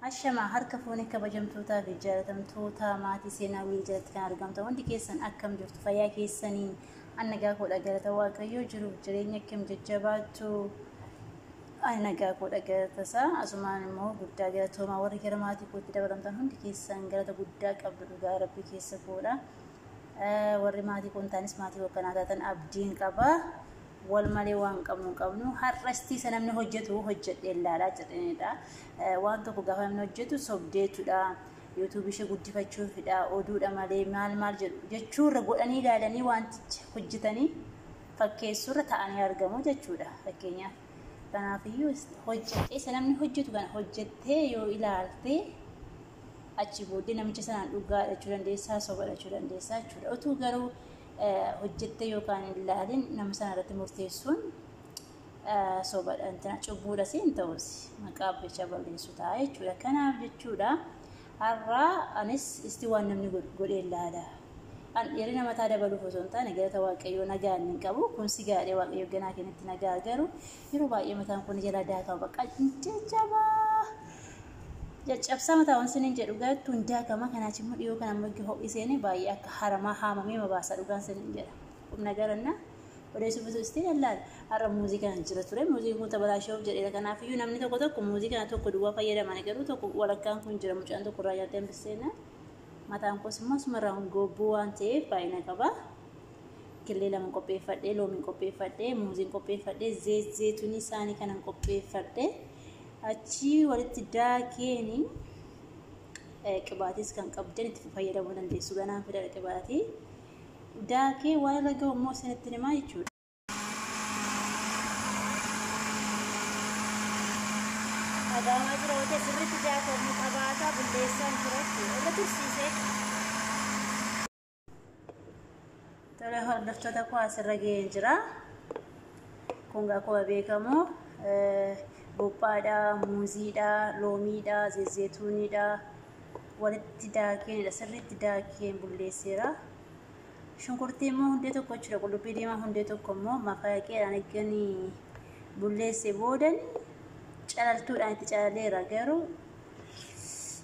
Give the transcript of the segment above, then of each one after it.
Ashamaa harka fuunee kabajamtootaa fi jaalatamtoota maatii seenaa wiil jalatti kan argamtan hundi keessan akkam jirtu? Fayyaa keessanii? Ani nagaa koodha, galata Waaqayyoo. Jiruuf jireenya akkam jajjabaattu? Ani nagaa koodha, galata isaa. Asumaan immoo guddaa galatoomaa warri gara maatii kootti dabalamtan hundi keessan, galata guddaa qabdu dhugaa rabbii keessa koodha. Warri maatii koon taanis maatii koo kanaa taatan abdiin qaba. Wal malee waan qabnu hin qabnu. Har'astii isa namni hojjetu hojjedhee ilaalaa jedhanidha. Waan tokko gaafa namni hojjetu sobdeetudha. Yuutuubii ishee guddifachuufidha. Oduudha malee maal maal jedhu jechuurra godhanii ilaalanii wanticha hojjetanii fakkeessuurra ta'anii argamu jechuudha. Fakkeenyaaf. Kanaafiyyuu hojjedhee isa namni hojjetu kana hojjettee yoo ilaalte, achi booddee namicha sanaan dhugaa jechuu dandeessaa, soba jechuu dandeessaa jechuudha. Utuu garuu hojjettee yookaan hin ilaalin nama sana irratti murteessuun sobadha, cubbuudha si hin ta'us maqaa jecha balleessu ta'a jechuudha. Kanaaf jechuudha, har'a anis isti waan namni godhee ilaala. An dheerina mataa dabaluuf osoo hin taane, galata Waaqayyoo nagaa hin qabu. Kun si gaadhee Waaqayyo ganaa kennetti nagaa, garuu yeroo baay'ee mataan kun jala daakama, bakka jajjabaa. Caccabsaa mataa waan sinin jedhu garattu hin daakama. Kanaaf immoo dhiyoo kana immoo ho'iseen baay'ee akka haramaa haamamee mabaasa, dhugaan sinin jedha. Humna garanna odeessuuf osoo istiin ilaala. Har'a muuzii kana jira ture. Muuziin kun tabalaashoof jedheera. Kanaaf iyyuu namni tokko tokko muuzii kana tokko duwwaa fayyadaman, garuu tokko walakkaan kun jira, mucaan tokko irraa nyaattee hambisseena. Mataan koos immoo asumarraa gobbuu waan ta'eef baay'ina qaba. Killee lama qopheeffadhee, loomiin qopheeffadhee, muuziin qopheeffadhee, zeetunii isaanii kanan qopheeffadhee achii walitti daakeeni. Qibaatis kan qabdan itti fayyadamuu dandeessu. Ganaan fidadha qibaatii. Daakee waan irra gahu immoo isinitti himaa jechuudha. Dhaga'amaa jira yoo ta'e, sirriitti daakamuu qabaata, bulleessaan jira jechuudha. Irra tursiisee. Tole, hordoftoota koo, asirra ga'ee jira. Kun akkuma beekamu buphaadha, muuziidha, loomiidha, zayituuniidha. Walitti daakeenidha. Sirriitti daakeen bulleesseera. Shunkurtii immoo hundee tokko jechuudha. Qullubbii diimaa hundee tokko immoo mafaqeedhaan eeganii bulleessee boodan calaltuudhaan itti calaleera, garuu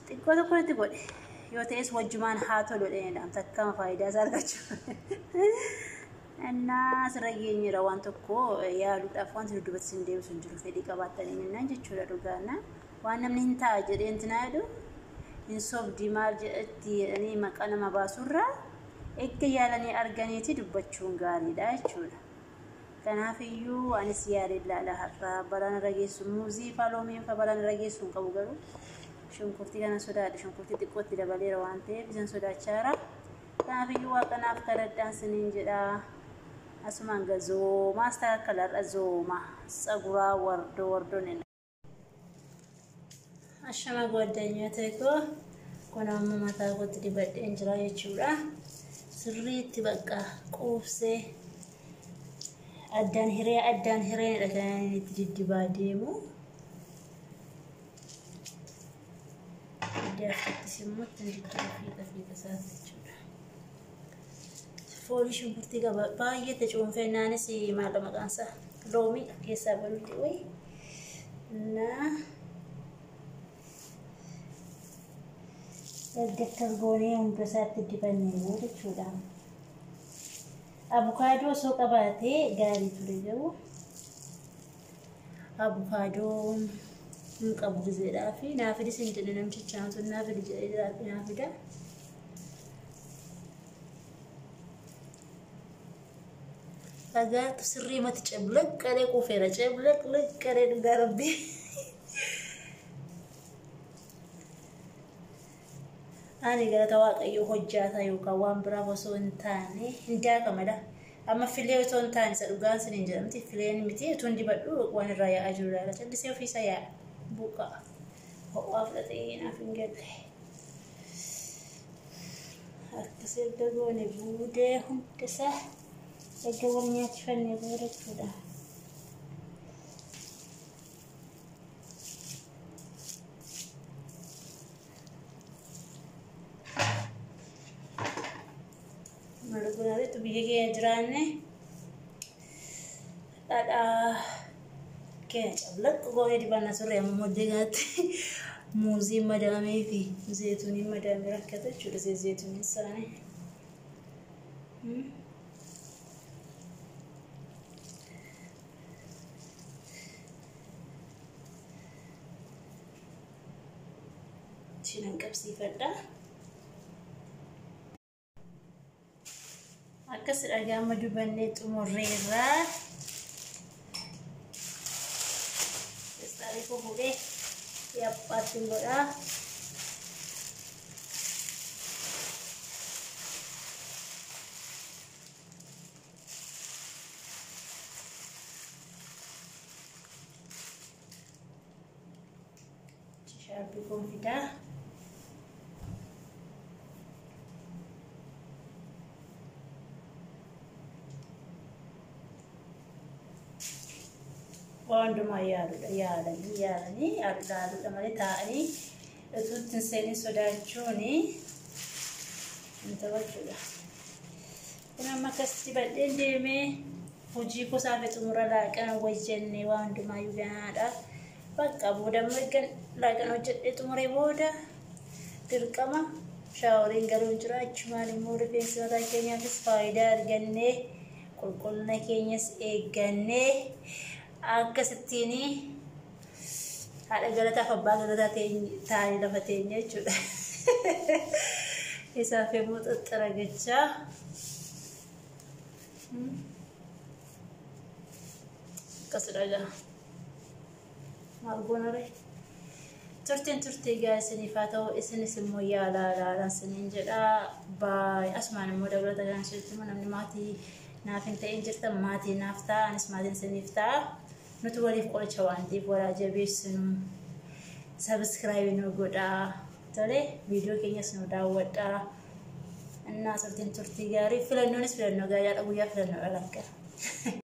xiqqoo tokko itti godhe. Yoo ta'es wajjumaan haa tolu dheedha. Takkama faayidaa isaa argachuu. Innaa asirra geenyeera. Waan tokko yaaluudhaaf wanti dudduubatti sin deebisu hin jiru, fedhii qabaattanii minnaan jechuudha dhugaana. Waan namni hin ta'a jedhee intinaa jedhu, hin sobdi maal jedhatti jedhanii maqaa nama baasurraa, erga yaalanii arganiiti dubbachuun gaariidha jechuudha. Kanaaf iyyuu anis yaalee ilaala har'a. Balaan irra geessu muuzii faa loomiin faa balaan irra geessu hin qabu, garuu shunkurtii kana sodaadha. Shunkurtii xiqqootti dabaleera waan ta'eef isin sodaachaara. Kanaaf iyyuu waaqanaaf kadhadhaan siniin jedha. Asumaan gazoomaa astakaakala zooma tsaguraa wardoo wardoon. Ashama ጓደኞቼ koo, kun amma mataa kootti dibadheen jira jechuudha. Sirriitti bakka quubsee addaan hiree addaan hireenidha kan inni itti diddibaa deemu. Iddaafittis immoo ittiin diddiba fiixa fiixa isaati jechuudha. Foolii shunkurtii qaba baay'ee itti cuunfennaanis maal maqaan isaa loomii keessaa balutti wayi. Naa erga akkas goonee hunda isaatti dibannee booda jechuudha. Abukaadoo osoo qabaatee gaarii ture, garuu abukaadoo hin qabu gizeedhaa fi naa fidis hin jedhe namtichaan sun, naa fidi jedhee jiraate naa fida. Dhagaatu sirrii mati ceblaqalee quufeera, ceblaqalee dhugaa rabbii. Ani galata Waaqayyoo hojjaataa yookaan waan biraaf osoo hin taane hin daakamadha. Amma filee osoo hin taane, isa dhugaan sin hin jedhamti, fileen miti, utuu hin dibadhu waan irraa yaa'aa jiru laala. Callisee ofiisa yaa'a. Buuqa. Ho'aa fudhatee naaf hin galle. Akkas erga goone buudee hundisaa erga wal nyaachifannee booda jechuudha. Malgunaaritu biyya keenya jiraanne dhadhaa keenya cablaq goonee dibanna turre, amma moddee kanatti Muuzii madaamee fi zeetuuniin madaamee rakkata jechuudha zeetuuniin isaanii. Ishiin qabsiifadha. Akkas dhagaama dubannee xumurreerraa. Feestaalii koo fuudhee yaaphaatti godhaa. Shaarbii koon fidaa. Waan hundumaa yaaluudha yaalanii yaalanii yaaluudha malee taa'anii utuu ittiin seenin sodaachuun hin taphachuudha. Kun amma akkasitti dibadheen deemee hojii gosaa fi xumura laaqana wajjannee waan hundumaayyuu ganaadha. Bakka booda immoo erga laaqana hojjedhee xumuree booda dirqama shaaworiin galuun jira. Achumaan immoo rifeensi mataa keenyaafis faayidaa argannee qulqullina keenyas eeggannee akkasittiin haadha galataaf abbaa galataa taa'anii lafa teenya jechuudha. Isaaf immoo xaxxaragachaa. Akkasidha gaa. Maal goona ree? Turtiin turtii gaa isiniif haa ta'u isinis immoo yaalaa ilaalaa isiniin jedha. Baay'ee asumaan immoo dabalata kan isinitti immoo namni maatii naaf hin ta'in jirtan maatii naaf ta'a anis maatiin isiniif ta'a. Nuti waliif qoricha waan ta'eef walaa jabeessinu sabiskiraayibii nu godhaa. Tole viidiyoo keenyas nu daawwadhaa. Innaa turtiin turtii gaarii filannoonis filannoo gaariidha guyyaa filannoo dhala.